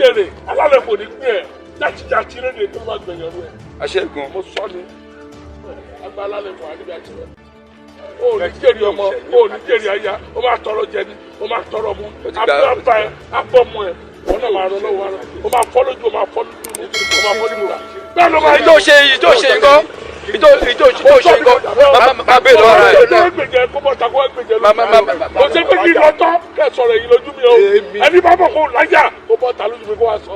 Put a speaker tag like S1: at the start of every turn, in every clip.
S1: jèrè, alálẹ̀ kò ní gbé ẹ̀ jàtijàti rédè tó bá gbẹ̀yìn ọ̀rọ̀ ẹ̀.
S2: Aṣẹ́gun.
S1: Mo sọ ni agbá alálẹ̀ fún àdébí àti rẹ̀. O ò ní jèrè ọmọ, o ò ní jèrè aya, o máa tọrọ jẹ ni, o máa tọrọ mu,
S2: Ó ti gbà-
S1: abọ́ ẹ, abọ́ mu ẹ, wọn náà máa rọ lọ́wọ́ ara, o máa fọ́ lójú, o máa fọ́ lójú, o máa fọ́ lójú. Bẹ́ẹ̀ ló máa
S2: Ìjọ ṣe ìjọ ṣe nǹkan, ìjọ ṣe nǹkan, máa bèèrè lọ́wọ́ ara ẹ̀.
S1: Kó gbèjẹ kó bọ́ ta kó gbèjẹ lójú.
S2: Ma-
S1: Kò sí pé kí n lọ tọ́ kẹ́ sọ̀rọ̀ èyí lójú mi o. Ẹni bá bọ̀ kó láyà kó bọ́ ta lójú mi kó wá sọ.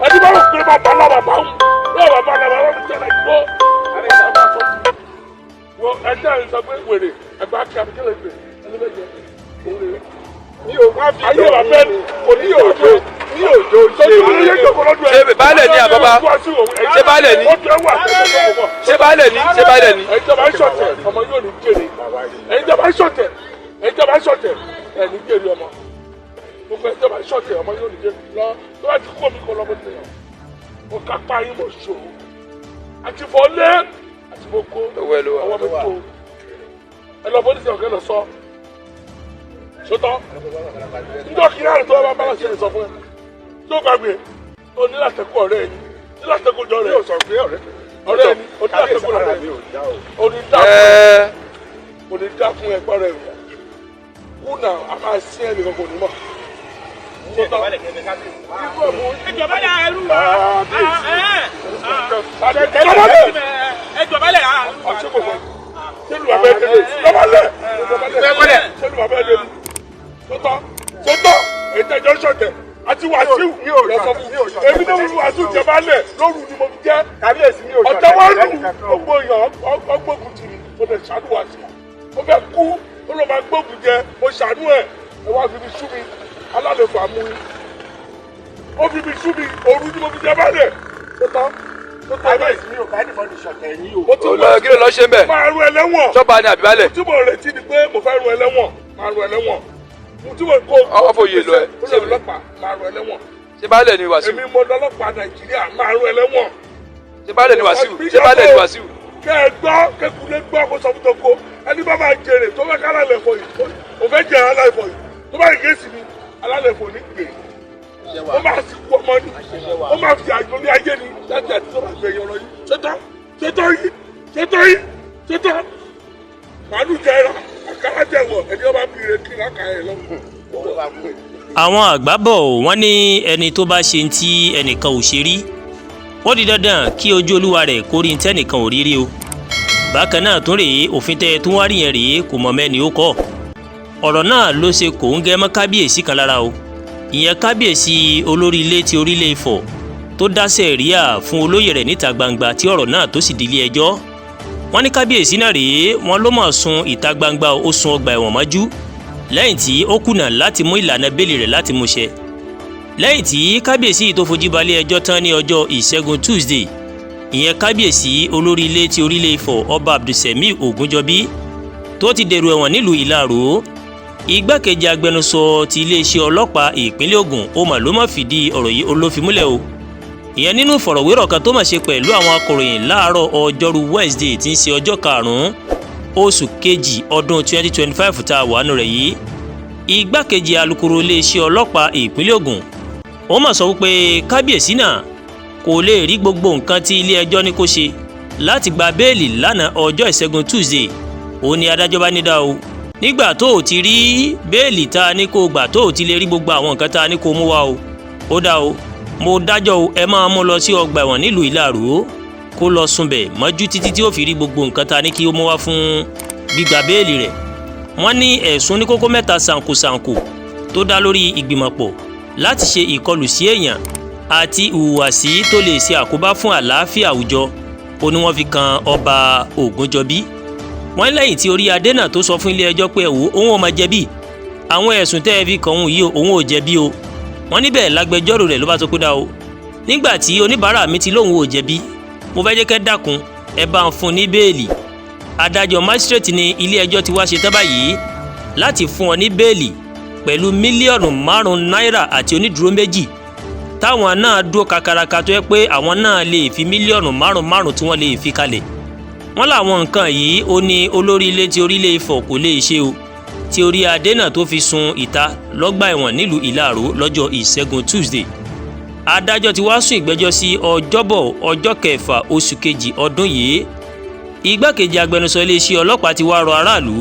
S1: Ẹni bá bọ̀ pé bàbá náà bàbá ń lọ́wọ́ bàbá náà bàbá mi tẹ̀lé gbó. Wọ ẹjẹ́ ẹ̀ sọ pé wèrè ẹgbẹ́ akẹ́kọ̀ọ́ kí lè gbè ẹni bẹ́ẹ̀ jẹ òun rè.
S3: Mi ò wá fi
S1: Ayé bàbá ẹ̀ kò ní
S3: mi ò
S1: òjò.
S3: Mi ò jó ṣe.
S2: Ṣé baálẹ̀ ni àbọ̀bá? Ṣé baálẹ̀ ni?
S1: Ó tẹ́ wà tẹ́lẹ̀ kọ́kọ́.
S2: Ṣé baálẹ̀ ni? Ṣé baálẹ̀ ni?
S1: Ẹ̀yin tó bá ń ṣọ̀tẹ̀, ọmọ yóò ní jèrè. Ẹ̀yin tó bá ń ṣọ̀tẹ̀, ẹ̀yin tó bá ń ṣọ̀tẹ̀, ẹ̀ ní jèrè ọmọ. Gbogbo ẹ̀yin tó bá ń ṣọ̀tẹ̀, ọmọ yóò ní jèrè. Lọ tó bá ti kú omi kó lọ́mọ tẹ̀yàn. Mo kápá yín, mo ṣòwò àti fọlé àti mo kó.
S2: Owó ẹ ló wà.
S1: Ọwọ́ mi tó. Ẹ lọ bọ́dí sọ̀rọ̀ kẹ́ lọ sọ sọtọ́ njọ́ kí náà tó bá bá ṣe sọ fún ẹ tó gbàgbé tó ní látẹ̀kù ọ̀rẹ́ ẹ ní látẹ̀kù jọ
S3: Mi
S1: rẹ
S3: ò sọ pé ọ̀rẹ́
S1: ọ̀rẹ́ ẹ ní oní
S3: Kábíyèsí,
S1: látẹ̀kù
S3: ara
S1: rẹ
S3: mi ò dá o.
S1: oní dákun.
S2: Ẹ
S1: Oní dákun ẹ̀gbọ́n rẹ kùnà a máa sí ẹ̀ nìkan kò ní mọ̀ sọtọ́.
S4: Ẹjọbalẹ̀ ẹrú wa.
S1: Lọ́bàlẹ̀.
S4: Ẹjọbalẹ̀.
S1: Ọ̀ṣẹ́kọ̀ọ́ sẹ́lu bàbá ẹ̀ débi lọ́bàlẹ̀ sẹ́lu bàbá ẹ̀ débi sọtọ́ sọtọ́ ètò ìjọ sọtẹ̀ àti Wàsíù
S3: Mi ò
S1: lọ sọ fún
S3: mi ò sọ̀tẹ̀.
S1: èmi náà wù Wàsíù jẹbalẹ̀ lóru ni mo fi jẹ́.
S3: Kábíyèsí, mi ò sọ.
S1: Ọ̀tẹ̀ wá lù gbogbo èèyàn ọgbógun tì mí, mo lè ṣàánú Wàsíù. Ó fẹ́ kú, ó lọ máa gbógun jẹ, mo ṣàánú ẹ̀. Ẹ wá fi mi sú mi, alálẹ̀ fà mú mi, ó fi mi sú mi, òru ni mo fi jẹ balẹ̀ sọtọ́ sọtọ́ ẹ báyìí.
S3: Kábíyèsí, mi ò bá anybody ṣọ̀tẹ̀ yín o.
S1: Mo ti
S2: Ó lọ, kí ló lọ ṣe ń bẹ̀?
S1: Máa ru ẹlẹ́wọ̀n.
S2: Ṣọ́ba ni àbí baálẹ̀?
S1: Tí mo retí ni pé mo fẹ́ ru ẹlẹ́wọ̀n, máa ru ẹlẹ́wọ̀n. Mo tí mo kó
S2: Ọwọ́ fòye lọ ẹ.
S1: Ó lọ ọlọ́pàá, máa ru ẹlẹ́wọ̀n.
S2: Ṣé baálẹ̀ ni Wàsíù?
S1: Èmi mo lọ́lọ́pàá Nàìjíríà, máa ru ẹlẹ́wọ̀n.
S2: Ṣé baálẹ̀ ni Wàsíù? Ṣé baálẹ̀ ni Wàsíù?
S1: Kẹ́ ẹ gbọ́, kẹ́kulé gbọ́, kó sọ fún toko ẹni bá máa jèrè tó fẹ́ ká alálẹ̀ fọ yìí, ó fẹ́ jẹ alálẹ̀ fọ yìí, tó bá yìí kéésì mi alálẹ̀ fọ ní gbè, ó máa sì kú ọmọ ni, ó máa fi àjò ní ayé ni láti àti tó bá gbẹ̀yìn ọ̀rọ̀ yìí. Ṣètò ṣètò yìí, ṣètò yìí, ṣètò màálù jẹ ẹran, àkàrà jẹ wọ ẹni ọba bí ire kí láka ẹ lọ.
S5: Àwọn àgbà bọ̀, wọ́n ní ẹni tó bá ṣe ń tí ẹnìkan ò ṣe rí, ó di dandan kí ojú olúwa rẹ̀ kó rí tẹ́nìkan ò rí rí o. Bákan náà tún rèé, òfin tẹ́ ẹ tún wá rí yẹn rèé, kò mọ̀ mẹ́ni ó kọ́ ọ̀rọ̀ náà ló ṣe kò ń gẹ́ mọ́ kábíyèsí kan lára o. Ìyẹn kábíyèsí olórí ilé ti orílẹ̀ Ifọ̀ tó dá sẹ̀ríà fún olóyè rẹ̀ níta gbangba, tí ọ̀rọ̀ náà tó sì di ilé ẹjọ́. Wọ́n ní kábíyèsí náà rèé, wọ́n ló mọ̀ sun ìta gbangba, ó sun ọgbà ẹ̀wọ̀n mọ́jú lẹ́yìn tí ó kùnà láti mú ìlànà bẹ́ẹ̀lì rẹ̀ láti mú ṣẹ. Lẹ́yìn tí kábíyèsí yìí tó fojú balẹ̀ ẹjọ́ tán ní ọjọ́ Ìṣẹ́gun Tuesday, ìyẹn kábíyèsí olórí ilé ti orílẹ̀ Ifọ̀, Ọba Abdulsemi Ògúnjọbí, tó ti dèrò ẹ̀wọ̀n nílùú Ìlaró, igbákejì agbẹnusọ ti iléeṣẹ́ ọlọ́pàá ìpínlẹ̀ Ògùn ó mà ló má fìdí ọ̀rọ̀ yìí olófin múlẹ̀ o. Ìyẹn nínú ìfọ̀rọ̀wérọ̀ kan tó mà ṣe pẹ̀lú àwọn akọ̀ròyìn láàárọ̀ ọjọ́rú Wednesday tí ń ṣe ọjọ́ 5 oṣù kejì ọdún 2025 tá a wà nù rẹ̀ yìí. Igbákejì alukoro iléeṣẹ́ ọlọ́pàá ìpínlẹ̀ Ògùn ó mà sọ wípé kábíyèsí náà kò lè rí gbogbo nǹkan tí ilé ẹjọ́ ní kó ṣe láti gba béèlì lánàá ọjọ́ Ìṣẹ́gun Tuesday. Ó ní adájọ́ bá ní dá o, nígbà tó o ti rí béèlì tá a ní kó o gbà, tó o ti lè rí gbogbo àwọn nǹkan tá a ní kó o mú wá o, ó dá o, mo dájọ́ o, ẹ máa mú lọ sí ọgbà ẹ̀wọ̀n nílùú Ìlaró, kó lọ sunbẹ̀ mọ́jú títí tí ó fi rí gbogbo nǹkan tá a ní kí ó mú wá fún gbígba béèlì rẹ̀. Wọ́n ní ẹ̀sùn ní kókó mẹ́ta ṣàǹkóṣàǹkó tó dá lórí ìgbìmọ̀pọ̀ láti ṣe ìkọlù sí èèyàn àti ìhùwàsí tó lè ṣe àkóbá fún àlàáfíà àwùjọ, ó ní wọ́n fi kan Ọba Ògúnjọbí. Wọ́n ní lẹ́yìn tí orí adé náà tó sọ fún ilé ẹjọ́ pé ẹ̀wò, òun ò máa jẹ̀bi àwọn ẹ̀sùn tẹ́ ẹ fi kàn òun yìí o, òun ò jẹ̀bi o. Wọ́n níbẹ̀ lágbẹjọ́rò rẹ̀ ló bá sọ pé dá o, nígbà tí oníbàárà mi ti lóun ò jẹ̀bi, mo fẹ́ jẹ́ kẹ́ dákun, ẹ bá ń fún ní béèlì. Adájọ́ májísírèètì ní ilé ẹjọ́ ti wá ṣe tán báyìí láti fún ọ ní béèlì pẹ̀lú 5 mílíọ̀nù náírà àti onídùúró méjì táwọn náà dúró kakaraka, tó yẹ pé àwọn náà lè fi 5 mílíọ̀nù márùn tí wọ́n lè fi kalẹ̀. Wọ́n láwọn nǹkan yìí, ó ní olórí ilé tí orílẹ̀ Ifọ̀ kò lè ṣe o. Tí orí adé náà tó fi sun ìta lọ́gbà ẹ̀wọ̀n nílùú Ìlaró lọ́jọ́ Ìṣẹ́gun Tuesday. Adájọ́ ti wá sún ìgbẹ́jọ́ sí Ọjọ́bọ̀, ọjọ́ kẹfà oṣù kejì ọdún yìí. Igbákejì agbẹnusọ iléeṣẹ́ ọlọ́pàá ti wá rọ aráàlú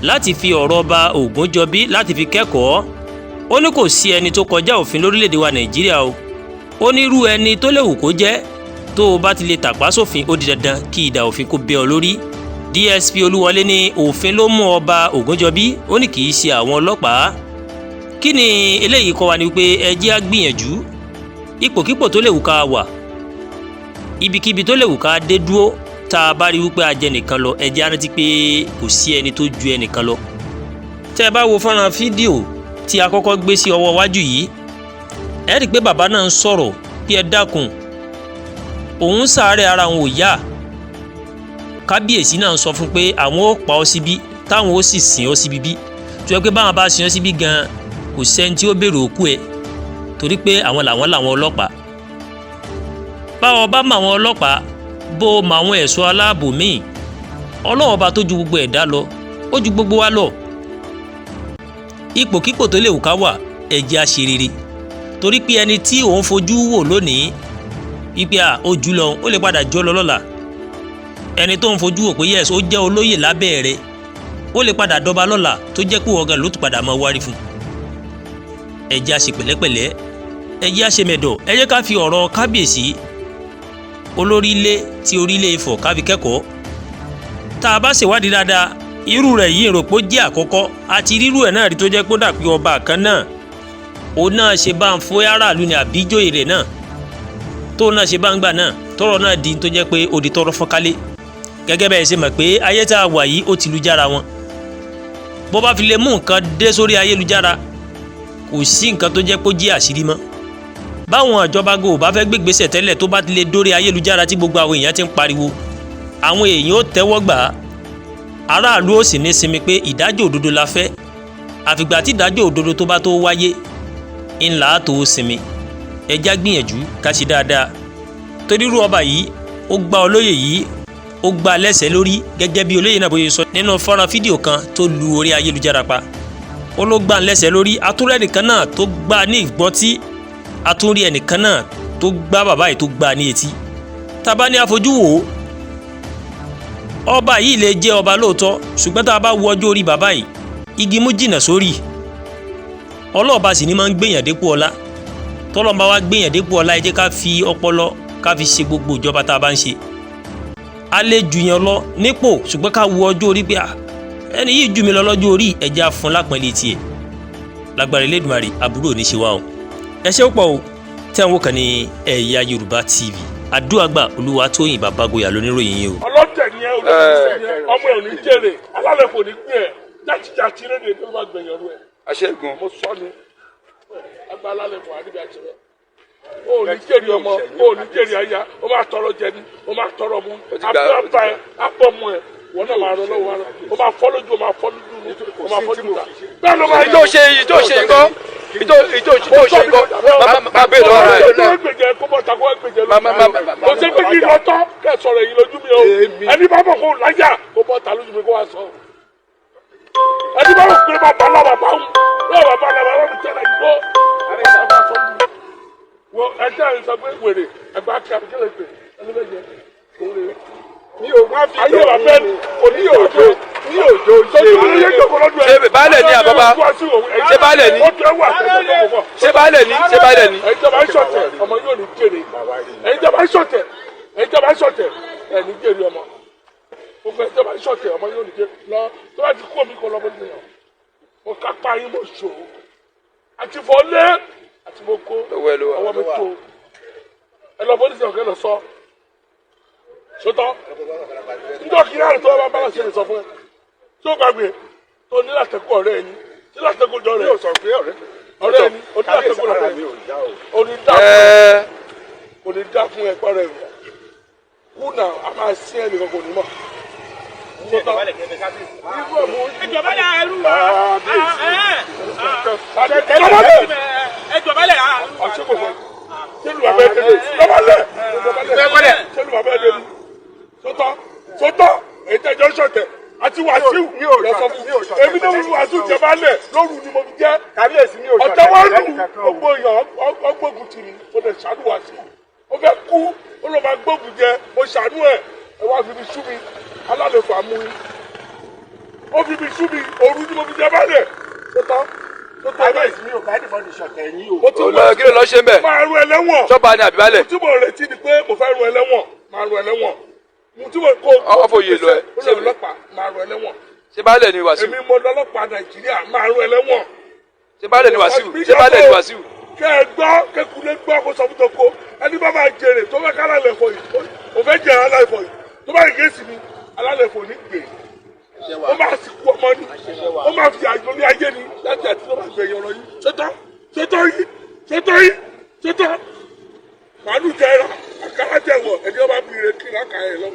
S5: láti fi ọ̀rọ̀ Ọba Ògúnjọbí láti fi kẹ́kọ̀ọ́. Ó ní kò sí ẹni tó kọjá òfin lórílẹ̀‐èdè wa Nàìjíríà o. Ó ní irú ẹni tó léwu kó jẹ́, tó o bá ti lè tàpá sófin, ó di dandan kí idà òfin kó bẹ́ ọ lórí. DSP Olúwọlé ní òfin ló mú Ọba Ògúnjọbí, ó ní kì í ṣe àwọn ọlọ́pàá. Kí ni eléyìí kọ́ wa? Ni wípé ẹ jẹ́ á gbìyànjú, ipòkípò tó lè wù ká wà, ibikíbi tó lè wù ká dé dúró, tá a bá rí wípé a jẹ nìkan lọ, ẹ jẹ́ á rántí pé kò sí ẹni tó ju ẹnìkan lọ. Tẹ́ ẹ bá wo fọ́nrán fídíò tí a kọ́kọ́ gbé sí ọwọ́ iwájú yìí, ẹ rí i pé bàbá náà ń sọ̀rọ̀ bí ẹ dákun, òun sàárẹ̀, ara òun ò yá. Kábíyèsí náà ń sọ fún pé àwọn ó pa ọ́ síbí, táwọn ó sì sìn ọ́ síbí, bí tó yẹ pé báwọn bá sìn ọ́ síbí gan, kò sẹ́ni tí ó béèrè òkú ẹ̀, torí pé àwọn làwọn làwọn ọlọ́pàá. Báwọn bá mọ àwọn ọlọ́pàá, bó o mọ àwọn ẹ̀ṣọ́ aláàbò míì, Ọlọ́wọ́n bá tó ju gbogbo ẹ̀dá lọ, ó ju gbogbo wa lọ. Ipòkípò tó lè wù ká wà, ẹ jẹ́ á ṣe rere, torí pé ẹni tí òun fojú wò lónìí wípé à ó jù lọ, ó lè padà jọ lọ lọ́la. Ẹni tó ń fojú wò pé yes, ó jẹ́ olóyè lábẹ́ rẹ̀, ó lè padà dọba lọ́la, tó jẹ́ pé ọ̀gá ló tún padà máa wárí fún. Ẹ jẹ́ á ṣe pẹ̀lẹ́pẹ̀lẹ́, ẹ jẹ́ á ṣe mẹ̀dọ̀. Ẹ jẹ́ ká fi ọ̀rọ̀ kábíyèsí olórílé tí orílẹ̀ Ifọ̀ ká fi kẹ́kọ̀ọ́. Tá a bá ṣèwádìí dáadáa, irú rẹ̀ yìí rò pé ó jẹ́ àkọ́kọ́. Àti rírú ẹ̀ náà rí tó jẹ́ pé ó dàbí ọba kan náà, òun náà ṣe bá ń fún aráàlú ní àbíjòyè rẹ̀ náà, tó náà ṣe bá ń gbà náà, tọrọ náà di tó jẹ́ pé ó di tọrọ fọ́nkálé. Gẹ́gẹ́ bẹ́ẹ̀ ṣe mọ̀ pé ayé tá a wà yìí, ó ti lu jára wọn. Bó bá fi lè mú nǹkan dé sórí ayélujára, kò sí nǹkan tó jẹ́ pé ó jí àṣírí mọ́. Báwọn ìjọba go bá fẹ́ gbégbèsè tẹ́lẹ̀, tó bá ti lè dórí ayélujára tí gbogbo àwọn èèyàn ti ń pariwo, àwọn èèyàn ó tẹ́wọ́ gbà á, aráàlú ó sì ní sinmi pé ìdájọ́ òdodo la fẹ́. Àfìgbà tí ìdájọ́ òdodo tó bá tó wáyé ńlá tó sinmi. Ẹ já gbìyànjú ká ṣe dáadáa, torí irú ọba yìí, ó gba olóyè yìí, ó gba lẹ́sẹ̀ lórí, gẹ́gẹ́ bí olóyè náà bóyá sọ nínú fọ́nrán fídíò kan tó lu orí ayélujára pa. Ó ló gbà lẹ́sẹ̀ lórí. Atúrẹ́ nìkan náà tó gbà ní ìgbọ́tí, atúrí ẹnìkan náà tó gbá bàbá yìí, tó gbà ní etí. Tá bá ní àfojú wò ó, ọba yìí lè jẹ́ ọba lóòótọ́, ṣùgbọ́n tá a bá wo ọjọ́ orí bàbá yìí, igi mú jìnnà sórí. Ọlọ́ọ̀ba sì ni máa ń gbèyàn dépò ọlá. Tọ́lọ́mọba wa gbèyàn dépò ọlá, ẹ jẹ́ ká fi ọpọlọ ká fi ṣe gbogbo ìjọba tá a bá ń ṣe. A lè jùyàn lọ nípò, ṣùgbọ́n ká wo ọjọ́ orí pé ẹni yìí jù mí lọ lọ́jọ́ orí, ẹ jẹ́ á fún lápọ̀nlé tiẹ̀. Lágbára Elédùmarè, àbúrò ní ṣe wá o. Ẹ ṣé pọ̀ o tẹ́ ń wò kàn ní Ẹ̀yà Yorùbá TV. Àdúràgbà Olúwatóyìn Bàbágboyà lóníròyìn yìí o.
S1: Ọlọ́tẹ̀ ni ẹ, olóṣèlú ni ẹ, ọmọ ẹ ò ní jèrè, alálẹ̀ kò ní gbé ẹ, játijàti rédíò tó bá gbẹ̀yìn ọdún ẹ.
S2: Aṣẹ́gun.
S1: Mo sọ ni agbá alálẹ̀ fún àdìbí àṣẹrẹ. O ò ní jèrè ọmọ, o ò ní jèrè aya, o máa tọrọ jẹ ni, o máa tọrọ mu.
S2: Ó ti gbà.
S1: Àbúrò àbá ẹ, àbọ̀ mu ẹ, wọn náà máa rọ lọ́wọ́ wa, o máa fọ́ lójú, o máa fọ́ lójú, o máa fọ́ lójú ta bẹ́ẹ̀ ló máa
S2: Ìjọ ṣe ìjọ ṣe nǹkan ìjọ ìjọ ìjọ ṣe nǹkan máa bèèrè lọ́wọ́ rẹ̀.
S1: Kó gbèjẹ kó bọ́ ta kó gbèjẹ lójú.
S2: Ma-
S1: Kò sí pé kí lọ tọ́ kẹ́ sọ̀rọ̀ èyí lójú mi o.
S3: Èmi.
S1: Ẹni bá bọ̀ kó láyà kó bọ́ ta lójú mi kó wá sọ. Ẹni bá bọ̀ pé bàbá lọ́wọ́ bá ń lọ́wọ́ bàbá lọ́wọ́ bá mi tẹ́lẹ̀ gbó. Wo ẹjẹ́ ẹ̀ sọ pé wèrè ẹgbẹ́ akẹ́kọ̀ọ́ kí lè pè ẹni bẹ́ẹ̀ jẹ òun rè é.
S3: Mi ò wá fi
S1: Ayé wa bẹ́ẹ̀ kò ní
S3: mi ò jó, mi ò jó ṣe.
S2: Ṣé baálẹ̀ ni àbábá? Ṣé baálẹ̀ ni?
S1: Ó tẹ́ wà tẹ́lẹ̀ tó kọ̀.
S2: Ṣé baálẹ̀ ni? Ṣé baálẹ̀ ni?
S1: Ẹ̀yin tó bá ń ṣọ̀tẹ̀, ọmọ yóò ní jèrè. Ẹ̀yin tó bá ń ṣọ̀tẹ̀, ẹ̀yin tó bá ń ṣọ̀tẹ̀, ẹ̀ ní jèrè ọmọ. Gbogbo ẹ̀yin tó bá ń ṣọ̀tẹ̀, ọmọ yóò ní jèrè. Lọ tó bá ti kú omi kó lọ́mọ nìyẹn. Mo kápá yín, mo ṣò ó àti fọlé àti mo kó.
S2: Lọ́wọ́ ẹ ló wà.
S1: Ọwọ́ mi tó. Ẹ lọ bọ́lísì ọ̀kẹ́ lọ sọ sótọ́ njọ́ kí náà tó bá bá ṣe sọ fún ẹ tó gbàgbé tó ní látẹ̀kọ́ ọ̀rẹ́ ẹni tí látẹ̀kọ́ jọ
S3: Mi
S1: rẹ̀
S3: ò sọ pé ọ̀rẹ́ mi.
S1: Ọ̀rẹ́ ẹni ó ní
S3: Kábíyèsí,
S1: látẹ̀kọ́
S3: ara
S1: rẹ̀
S3: mi ò yá o.
S1: ó ní dá fún
S2: Ẹ
S1: kò ní dá fún ẹ pẹ́rẹ́ rẹ̀ kú náà a máa sí ẹ nìkan kò ní mọ̀.
S4: Ẹjọbalẹ̀ ẹrú wa.
S1: Lọ́wọ́lẹ̀
S4: Ẹjọbalẹ̀.
S1: ọ̀ṣẹ́ kò fẹ́ sẹ́lu bàbá ẹ̀ débi lọ́wọ́lẹ̀ sẹ́lu bàbá ẹ̀ débi sọ́tọ̀ sọ́tọ̀ èyí tẹ́jọ́ sọ̀tẹ̀. Àti Wàsíù
S3: Mi ò
S1: lọ sọ fún
S3: mi ò ṣọ̀tẹ̀
S1: èmi náà
S3: pẹ̀lú
S1: Wàsíù
S3: ẹnìkan
S1: jẹ baálẹ̀ lóru ni mo fi jẹ́.
S3: Kábíyèsí, mi ò
S1: Ọ̀tá
S3: ṣọ̀tẹ̀
S1: wá
S3: pẹ̀lú
S1: lù
S3: ẹnìkankan o.
S1: gbogbo èèyàn ọgbógun tì mí. Mo lè ṣàánú Wàsíù, ó fẹ́ kú, ó lọ máa gbógun jẹ. Mo ṣàánú ẹ̀, ẹ wá fi mi sú mi. Alálẹ̀fọ̀ àmú yín, ó fi mi sú mi. Òru ni mo fi jẹ baálẹ̀. Tó tán, tó tán báyìí.
S3: Kábíyèsí, mi ò bá anybody ṣọ̀tẹ̀ yín o.
S1: Mo ti
S2: Ó lọ, kí ló lọ ṣe ń bẹ̀?
S1: Máa rú ẹlẹ́wọ̀n.
S2: Sọ́ba ni àbí baálẹ̀?
S1: Tí mo retí ni pé mo fẹ́ rú ẹlẹ́wọ̀n, máa rú ẹlẹ́wọ̀n. Mo tí mo kó
S2: Ọwọ́ fòye lọ ẹ.
S1: Ó lọ ọlọ́pàá, máa rú ẹlẹ́wọ̀n.
S2: Ṣé baálẹ̀ ni Wàsíù?
S1: Èmi mo lọ́lọ́pàá Nàìjíríà, máa rú ẹlẹ́wọ̀n.
S2: Ṣé baálẹ̀ ni Wàsíù? Ṣé baálẹ̀ ni Wàsíù?
S1: Kẹ ẹ gbọ́, kẹkùlé gbọ́, kó sọ fún toko ẹni bá máa jèrè tó fẹ́ ká alálẹ̀ fọ yìí, ó fẹ́ jèrè alálẹ̀ fọ yìí, tó bá yìí géèsì mi, alálẹ̀ fọ ní gbè. Ó máa sì kú ọmọ ni, ó máa fi àjò ní ayé ni láti àti tó máa gbẹ̀yìn ọ̀rọ̀ yìí. Ṣètò, ṣètò yìí, ṣètò yìí, ṣètò. Màálù jẹ ẹran, àkàrà jẹ wọ, ẹni ọba bí ire kí láka ẹ lọ.